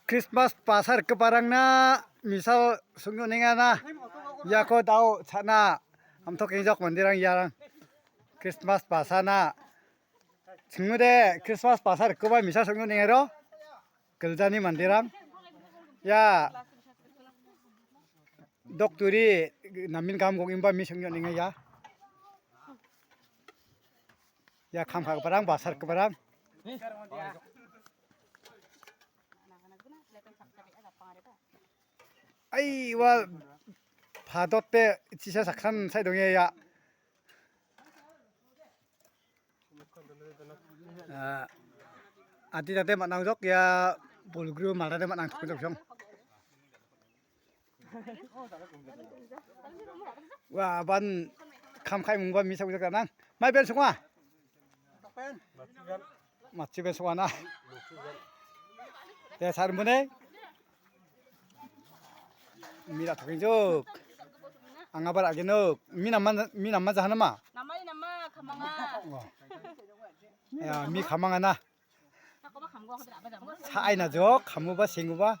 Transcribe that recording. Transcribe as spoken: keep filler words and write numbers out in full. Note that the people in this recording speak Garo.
Krismas basa rikgiparangna misal song·e on·engana. Iako dao cha·na am·tokengjok manderang iarang. Krismas basana. Chingmide Krismas basa rikgipa misal song·e on·engaro. Giljani manderang. Ia dokturi namen gam gogimba mi song·e on·enga ia. Ia kam ka·giparang, basa rikgiparang. Ai, ua padote chisa saksan sai dong·e ia. Ah, adi tade man·a·ojok ia bolgru mala de man·a·ojok jong. Wa, ban kam kai mungba misa ujak nang. Mai ben sungwa. Matsi ben sungwa na. Ya, sar mune. Mira thokin juk. Anga bar agenuk. Mi nama, mi nama jahanama. Nama, nama, kamanga. Oh. Ya, mi kamanga na. Sa·aina jok, kamuba, senguba.